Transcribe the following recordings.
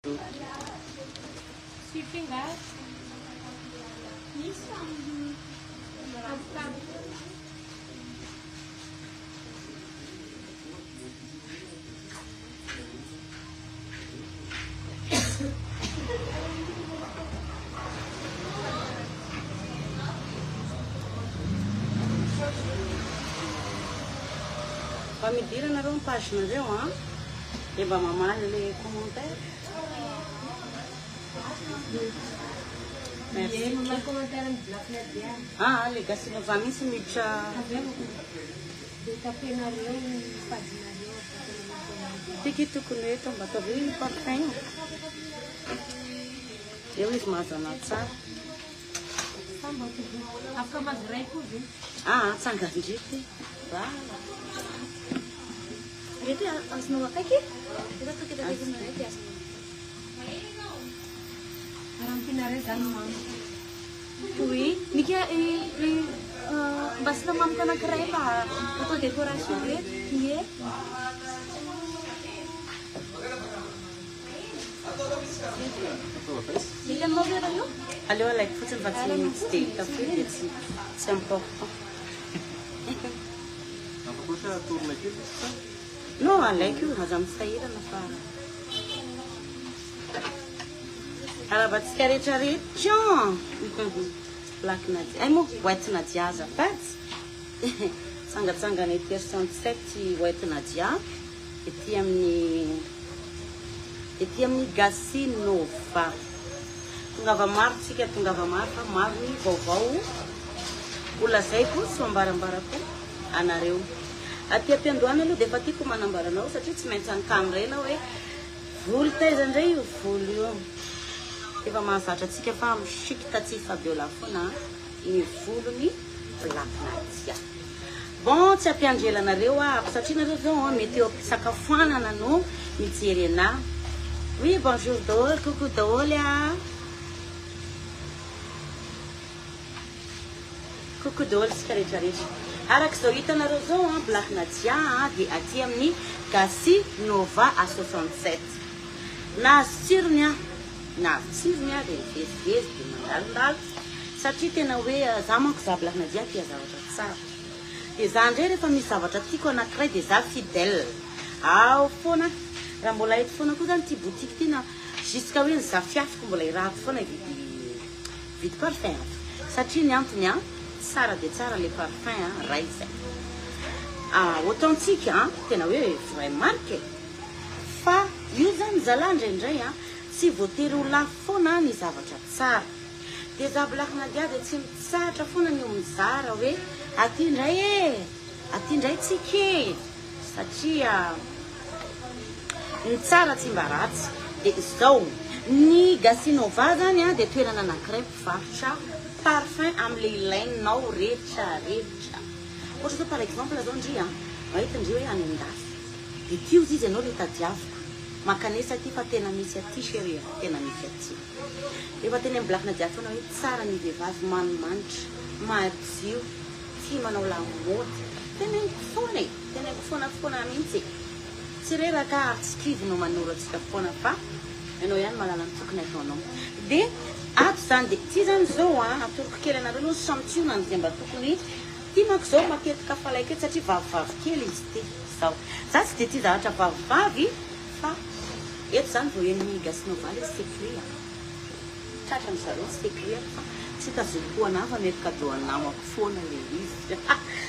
Mba midira nareo am page nareo an, de mba mamaly le commentaire. Merci. Ah, le Gasinova mihitsy miditra. Tiky tokony hoe eto mba ataovy hoe parfum. Eo izy mahazo anahy tsara. Afaka mahazo iray koa ve? Ah, tsangandrity. Voilà. Reto azonao akaiky? Reto akaiky akaiky dia azonao. Raha ampianareo zany mamy. Oui, Mika, mba asiana mamiko anankiray mba atao décoration reto. Ie. Hitanao ve raha io? Aleo alaiko fotsiny fa tsy tsy dia hita firy dia tsy tsy important. Afaka ohatra atorona kely izy sa? Non, alaiko io, aza misahirana fa Arahabantsika rehetra rehetra. Black Nadia. Ay moa White Nadia azafady. Tsangatsangana ety 67 White Nadia ety amin'ny ety amin'ny Gasinova. Tongava maro tsika, tongava maro fa maro ny vaovao ho lazaiko sy ho ambarambarako anareo. Aty am-piandohana aloha dia efa tiako manambara anao satria tsy maintsy anontany rena hoe voly taiza indray io voly io. Efa mahazatra antsika fa michic taty Fabiola foana ny volony Black Nadia. Bon, tsy hampiandry ela anareo aho satria nareo zao mety eo am-pisakafoanana no mijery anah. Oui, bonjour daholo, coucou daholo ah. Coucou daholo tsika rehetra rehetra. Araka izao hitanareo izao an, Black Nadia an, dia aty amin'ny Gasy Nova à 67. Nahazo tsirony aho, nahazo tsirony aho dia nivezivezy dia mandalondalo satria tena hoe za manko za Black Nadia tia zavatra tsara. Dia za indray rehefa misy zavatra tiako anankiray dia za fidèle. Ao foana, raha mbola eto foana koa zany ity boutique ity na jusqu'à hoe ny zafiafiko mbola hirahako foana hividy Mividy parfum ato satria ny antony an, tsara dia tsara le parfum an, ray izay. Ah, authentique an, tena hoe vraie marque e. Fa io zany zalahy indraindray an, tsy voatery ho lafo foana ny zavatra tsara. Dia za Black Nadia dia tsy mitsahatra foana ny mizara hoe aty indray e, aty indray tsika e, satria. Ny tsara tsy mba ratsy. Dia izao, ny Gasinova zany an dia toerana anankiray mpivarotra parfum amin'ilay ilainao rehetra rehetra. Ohatra zao par exemple zao ndry an, mahita ndry hoe any an-dafy, dia ity ozy izy ianao ilay tadiaviko, mankanesa aty fa tena misy aty chérie a, tena misy aty. Efa teny amin'ny Black Nadia foana hoe tsara ny vehivavy manimanitra, madio, tia manao lamaody, teneniko foana e. Teneniko foana foana mihitsy e. Tsy reraka ary tsy kivy no manoro antsika foana fa ianao ihany mahalala ny tokony ataonao. Dia ato izany dia ity izany izao an, atoroko kely anareo aloha ny santionany izay mba tokony ity manko izao matetika falaiko eto satria vavivavy kely izy ity izao. Za tsy dia tia zavatra vavivavy fa eto izany vao henon'i Gasinova ilay secret an. Tratran-dry zareo ny secret fa tsy tazomiko ho anah fa omeko cadeau an'ny namako foana le izy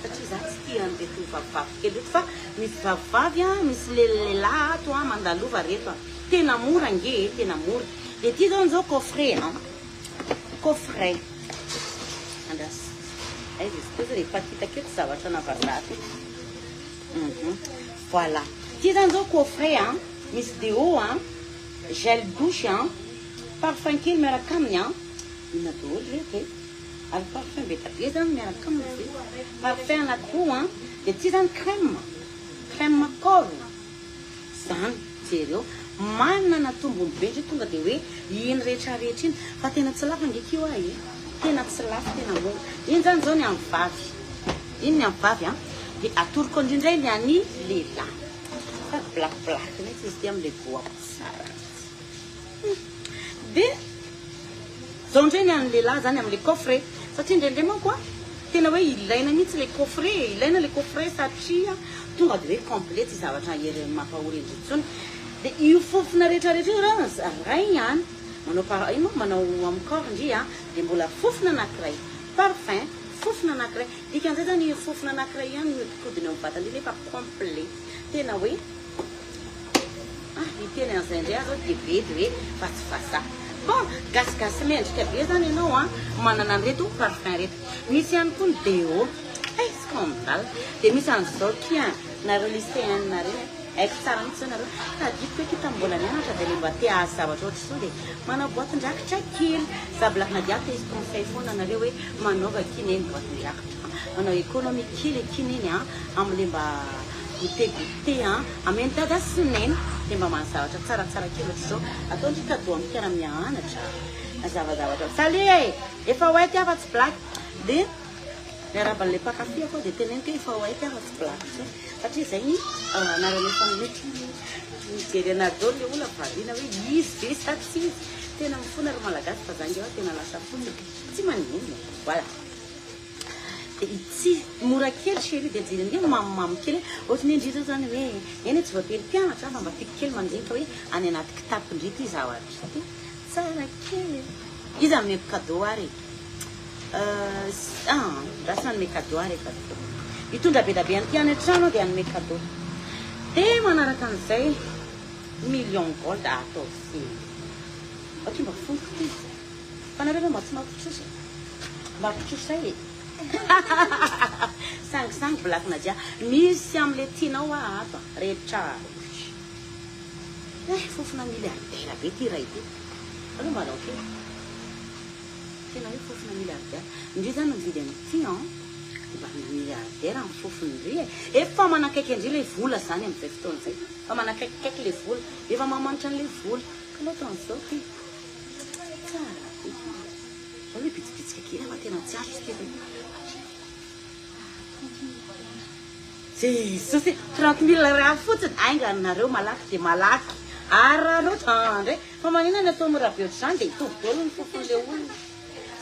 satria za tsy tia an'ireto vavivavy kely ireto fa misy vavivavy an, misy lelilehilahy ato an, mandalova reto an, tena mora ange e, tena mora, de ty zao zao coffret an, coffret, andraso, aiza izy teo zao efa hitako eto zavatra ana vazaha ty, voilà, ty zany zao coffret an, misy déo an, gel douche an, Parfum kely miaraka aminy an! Inona daholo ireto e? Ary parfum be dia be zany miaraka aminy ve? Parfum anakiroa an! Dia ity zany crème, crème corps zany, jereo, manana tombony be ndry tonga dia hoe iny rehetra rehetra iny, fa tena tsy lafo ange kio ah e! Tena tsy lafo, tena mora. Iny zany zao ny an'ny vavy, iny ny an'ny vavy an! Dia atoroko andry indray ny an'ny lehilahy. Sady black black mihitsy izy ity amin'ilay boaty tsara mihitsy. Dia zao indray ny an'ny lehilahy zany amin'le coffret, satria indraindray manko a tena hoe ilaina mihitsy le coffret e, ilaina le coffret satria tonga de hoe complet, tsy zavatra hery mampahory indry intsony. Dia io fofona rehetrarehetra io raha ray ihany manao par ino manao amin'ny corps ndry a, dia mbola fofona anankiray, parfum, fofona anankiray, dikan'izay zany io fofona anankiray ihany mihodinkodina eo amin'ny vatandry nefa complet, tena hoe. Ah, hiteny an'izay indray aho zao dia bedy hoe fa tsy vazaha. Bon, gasigasy mendrika be zany ianao an, manana an'ireto parfum ireto. Misy ihany koa ny déo. Hay, scandale. Dia misy an'izao kia, nareo lycéenne ireny, haiko tsara mihitsy zao nareo. Tadidiko hoe kia tamin'ny mbola nianatra dia le mba te hahazo zavatra ohatr'izao dia manao boatin-drakitra kely. Za Black Nadia te hisy conseil foana anareo hoe manaova kia neny boatin-drakitra. Manao économie kely akia neny an, amin'le mba Goûter goûter an! Ameno dada sy neny dia mba mahazo zavatra tsaratsara kely ohatr'izao. Atao ndry cadeau amin'ny mpiara-mianatra na zavazavatra. Salut e! Efa ho aty aho fa tsy blague. Dia miarahaba an'ilay mpankafy aho koa dia teneniko hoe efa ho aty aho fa tsy blague intsony. Satria izay ny anarana efa mijery anah daholo ilay olona variana hoe izy ve sa tsy izy. Tena mifona ry Malagasy fa za nge hoa tena lasa fotsiny. Tsy maninona. Voilà. Dia ity mora kely chérie dia jereo ange mamimamy kely e, ohatry ny hoe ndry zao zany hoe eny e tsy voatery mpianatra fa mba tiako kely mandinika hoe any anaty kitapon-dry ity zavatra ity, tsara kely e. Iza nomeko cadeau ary e? Ah, lasa hanome cadeau aho rehefa avy eo. Hitondra be dia be an'ity any an-trano aho dia hanome cadeau. Dia manaraka an'izay million gold ataovy siny. Akia mba foniko ity. Fa nareo ve mba tsy mampitrosa e? Mampitrosa e! Sangisangy Black Nadia. Misy amle tianao aho ato a. Rehetra. Eh, fofona milliardaire be ty iray ty. Aleo mba alao kely. Tena hoe fofona milliardaire. Ndry zany mividy an'ity an. Mba milliardaire ny fofony ndry e. Efa manakaiky an-dry le vola zany amin'izay fotoana izay. Efa manakaikikaiky le vola. Efa mamanitra an'le vola. Ka aleo ataon'izao ty. Tsara be. Zao le bitsibitsika kely fa tena tsy azo ity. Jesosy, 30 mille ariary fotsiny, ainganareo malaky dia malaky. Araraotra indray. Fa maninona ny atao mora be ohatr'izany dia hitovy daholo ny fofon'ilay olona.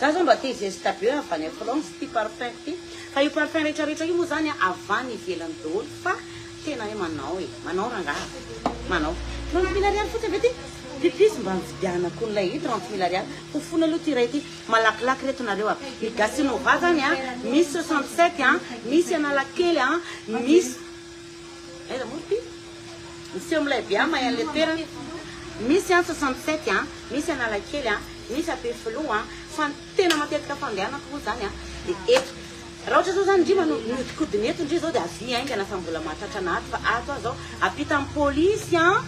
Za zao mba te zesta be avy any France ity parfum ity. Fa io parfum rehetra rehetra io moa zany avy any ivelany daholo fa tena hoe manao e. Manao rangaha. Manao. 30 mille ariary fotsiny ve ty? Pipis mba nividianako an'ilay i 30 mille ariary. Fofona aloha ity iray ity. Malakilaky reto nareo a. Ny Gasinova zany a, misy 67 a, misy Analakely a, misy aiza moa ity? Miseho milay be aho mahay an'ilay toerana. Misy an 67 an, misy Analakely an, misy Ampefiloha an, fa ny tena matetika fandehanako moa zany an dia eto. Raha ohatra zao zany ndry mano miodikodina eto ndry zao dia avia haingana fa mbola mahatratra ana ato fa ato aho zao ampitan'ny polisy an,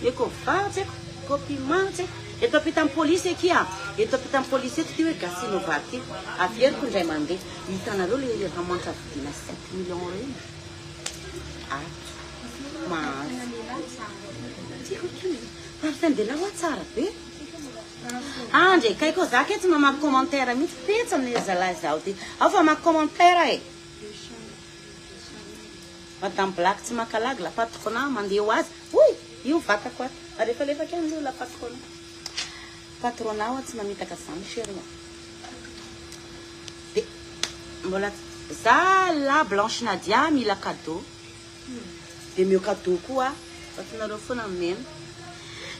Ecova tsy haiko, Copima tsy haiko, eto ampitan'ny polisy akia, eto ampitan'ny polisy eto ity hoe Gasinova ity, averiko indray mandeha, hitanareo le ramanitra vidiana 7 millions ireny. Ato mahazo. Tiako akia. Parfum de la hoa tsara be. Andry, kay koa za kay tsy mamaky commentaire mihitsy, petsa ny zalahy zaho ty. Ao fa mamaky commentaire e. Madame Black tsy maka lagy la patrona mandeha ho azy. Oy, io vatako ato. Alefalefaka ihany io la patrona. Patrona hoa tsy mamitaka zany chérie. De mbola za la Blanche Nadia mila cadeau. De meo cadeau koa fa tsy nareo foana nomena.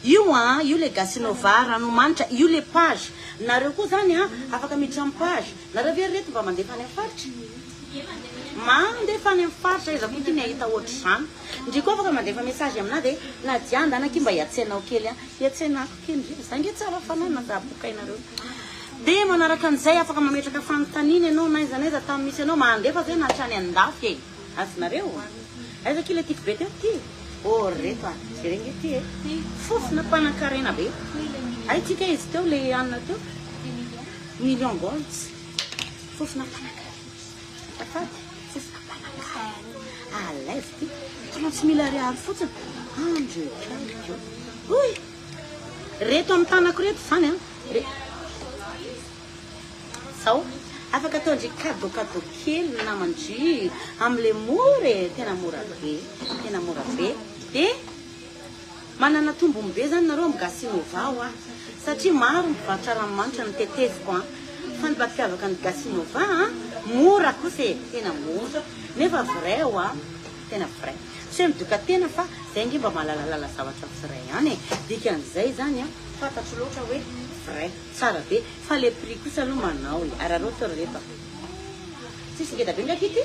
Io an, io le Gasinova ranomanitra, io le page. Nareo koa zany an, afaka miditra amin'ny page. Nareo ve ry reto mba mandefa any amin'ny faritra? Mandefa any amin'ny faritra, aiza koa ty ny ahita ohatr'izany. Ndry koa afaka mandefa message aminah de Nadia ndana akia mba hiatsenao kely an. Hiatsenako kely ndry, za nge tsara fanahy na za bokainareo. Dia manaraka an'izay afaka mametraka fanontaniana ianao na aiza na aiza tany misy anao, mandefa zay na hatrany andafy e. Azonareo? Aiza akia ilay tiako be teo? Ty? Oh ry reto a! Jereo nge ty e! Fofona mpanankarena be. Hay ty kay izy teo le anona teo? Million golds. Fofona mpanankarena. Azafady, fofona mpanankarena. Alaivo ty. 30 mille ariary fotsiny. Andry kaiky. Oy! Reto amin'ny tanako reto izany an. Re. Zao, afaka ataon-dry cadeau cadeau kely ny naman-dry amin'ilay mora e, tena mora be, tena mora be. Dia. Manana tombony be zany nareo amin'ny Gasinova hoa satria maro ny mpivarotra ranomanitra no teteziko an! Fa ny mampiavaka ny Gasinova an, mora kosa e, tena mora nefa vrai hoa, tena vrai. Tsy hoe midoka tena fa zay ange mba mahalalalala zavatra vrai ihany e! Dikan'izay zany an, fantatro loatra hoe vrai, tsara be. Fa le prix kosa aloha manao e! Araraoty ry reto a! Tsisy ngeda be ndraiky ity?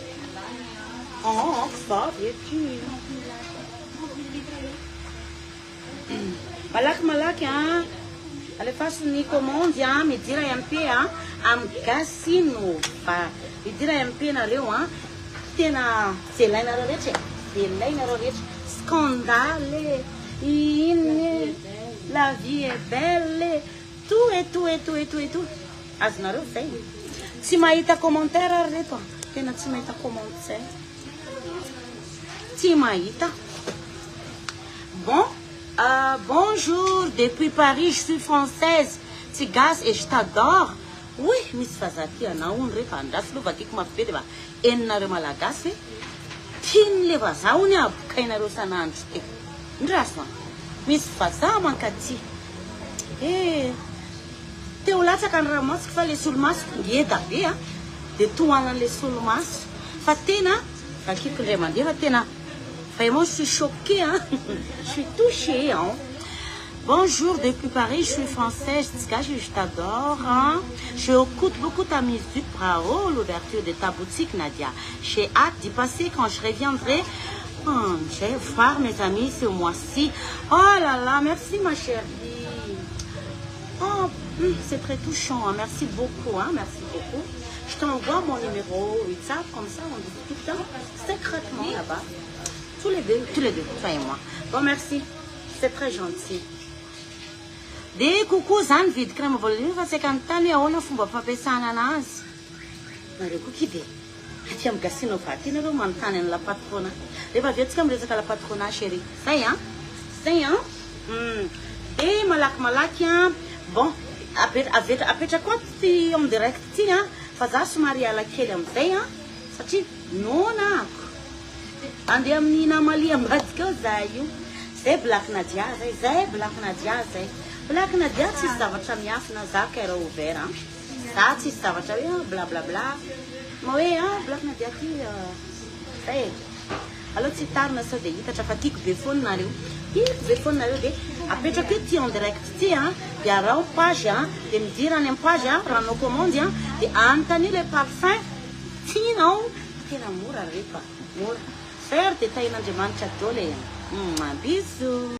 Aa, vavy ety. Malaky malaky a! Alefaso ny commande a! Midira MP a! Amin'ny Gasinova. Midira MP nareo a! Tena ze ilainareo rehetra e! Ze ilainareo rehetra. Scandale e! Inona e! La vie est belle e! Tout et tout et tout et tout et tout. Azonareo zay. Tsy mahita commentaire ary reto a! Tena tsy mahita commentaire. Tsy mahita. Bon, bonjour depuis Paris, je suis française, tsy gasy et je t'adore. Oy, misy vazaha tia anao hono refa andraso aloha vakiko mafy be de mba henonareo malagasy hoe tian'le vazaha hono abokainareo isan'andro ty. Ndraso an. Misy vazaha mankaty. Eh, te ho latsaka ny ranomasoko fa le solomasoko ngeda be a, de tohanan'le solomaso. Fa tena vakiko indray mandeha fa tena vraiment je suis choquée hein, je suis touchée hein. Bonjour depuis Paris, je suis française, Tsikasy, je t'adore hein. Je écoute beaucoup ta musique, bravo l'ouverture de ta boutique Nadia. J'ai hâte d'y passer quand je reviendrai. Je vais voir mes amis ce mois-ci. Oh là là, merci ma chérie. Oh, c'est très touchant, hein. Merci beaucoup, hein, merci beaucoup. Je t'envoie mon numéro WhatsApp, comme ça on discute hein, secrètement là-bas. Tous les deux, tous les deux, toi et moi. Bon, merci. C'est très gentil. De coucou zany vidy crème voalohany fa tsy haiko anontany hoe ahoana fomba fampiasana anazy. Nareo koa ki de aty amin'ny Gasinova aty nareo manontany an'i la patrona. Rehefa avy eo tsika miresaka la patrona chérie. Zay an. Zay an. De malaky malaky an. Bon, apetrako ato ty en direct ty an. Fa za somary hiala kely amizay an. Satria noana ako. Andeha amin'ny Namali ambadika ao za io. Zay Black Nadia zay, zay Black Nadia zay. Black Nadia tsisy zavatra miafina, za cœur ouvert an. Za tsisy zavatra hoe bla bla bla. Ma hoe ah Black Nadia ty zay e. Aleo tsy hitarina sao de hitatra fa tiako be foana nareo. Tiako be foana nareo de apetrako eo ty en direct ty an, de araho page an, de midira any amin'ny page an, raha hanao commande an, de anontanio le parfum tianao. Tena mora reto a, mora. Zay ary de tahin'Andriamanitra daholo e. Bisous.